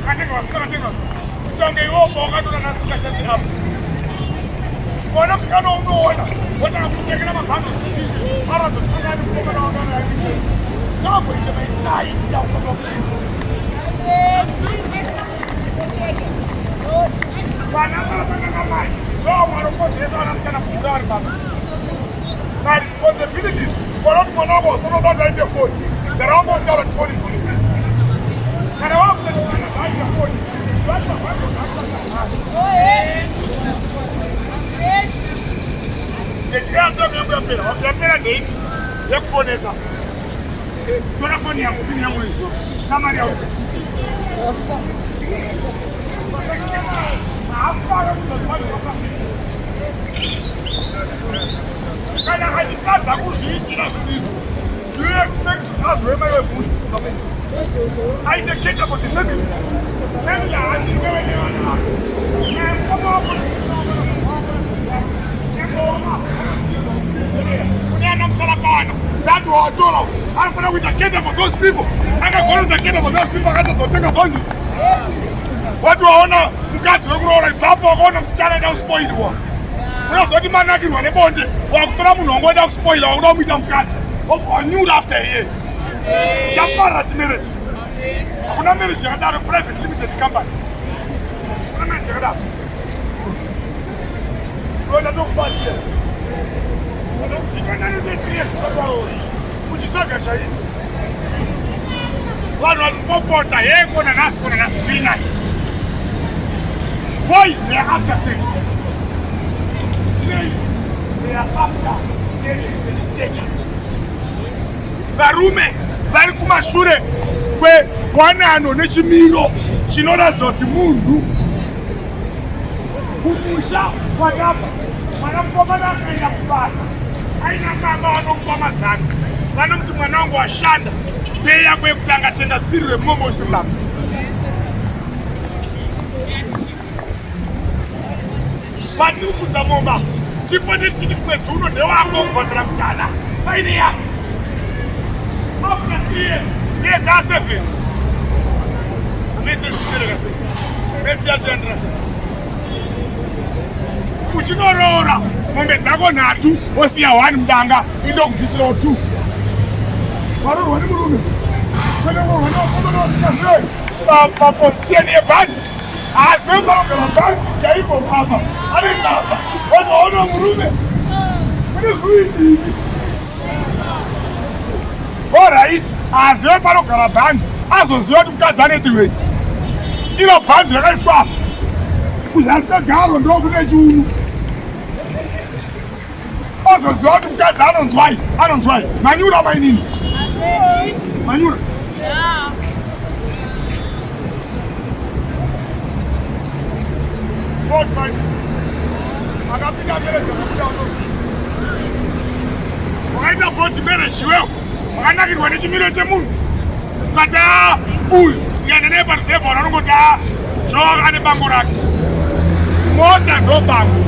Akatenga vasikana akatenga. Kutange iwe ubva wakatora nasika shatsi apo. Kuona musikana unoona wotanga kutengera mabhando zvizhinji arazotanga ani mukomana wakana yake. Ngaamboite mainaita Vana baba nana mai ndo vanokodzeresa vanasikana kuhura vari baba. My responsibilities kuona kuti mwana wako usonoda kuti aite foni. Gara wangotaura kuti foni foni. Kana wakuti mwana aite foni. Vacho vacho vacho. Yapera ndeipi yekufonesa. Tora foni yangu pini yangu izvo. Samari yako. Kana achitadza kuzviitira zvinhu izvo, do you expect azove mai vemhuri? Aite cater for the family. Family haasi iwewe nevana vako. Mukoma wako kune ana musara pawana that wawatora anofanira kuita cater for those people. Akagona kuita cater for those people akatozotenga bond. Wati waona mukadzi wekuroora ibvapo wakaona musikana aida kuspoilwa. Unozoti manakirwa nebonde wakutora munhu wangoda kuspoila wakuda kumuita mukadzi wobva wanyura after iye. Chaparara chimarriage. Hakuna marriage yakadaro private limited company. Hakuna marriage yakadaro. Unoda tokubatsira. Uchitsvaga chaiyo. Vanhu vachipopota hee kona nhasi kona nhasi zviri nani. Boys they are after sex. Today they are after getting stature. Varume vari kumashure kwewanano nechimiro chinoratidza kuti munhu kumusha kwakabva mwana mukomana akaenda kubasa aina baba vanomupa mazano vanomuti mwana wangu washanda pei yako yekutanga tenda tsiri remombo usiri baba patiri kufudza momba tipote tichiti mwedzi uno ndewako kubhadhara mudhana paine yako after 3 years dziye dzaa 7 metse zvichibereka sei metse yatoyandira sei uchinoroora mombe dzako nhatu wosiya one mudanga indokubvisirawo two varoorwa nemurume kwete kuroorwa nevakomana vasingazive paposition yebhandi asi vepanogara bhandi chaipo apa anoisa apa vanoona murume kune zviidini Alright, azive panogara bhandi azoziva kuti mukadzi anoitirwei. Iro bhandi rakaiswa apa kuzasi kwegaro ndokune chiunu. Ozoziva kuti mukadzi anonzwai, anonzwai. Manyura mainini, manyura. Akapinda marriage akabuda wakaita body marriage iwewe wakanakirwa nechimiro chemunhu ukati a uyu ukaenda naye pareserve vanhu vanongoti a jo ane bango rake mota ndo bango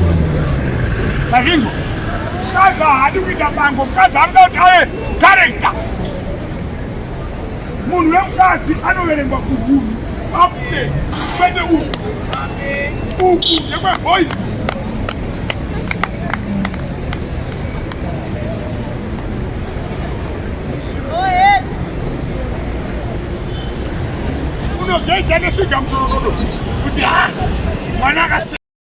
azvinzwa mukadzi haadi kuita bango mukadzi anoda kuti ave character Munhu wemukadzi anoverengwa kuhunhu upstairs kwete uku. Uku ndekweboys. Oh, Unogeja nefiga mutorododo kuti ha mwana akasi.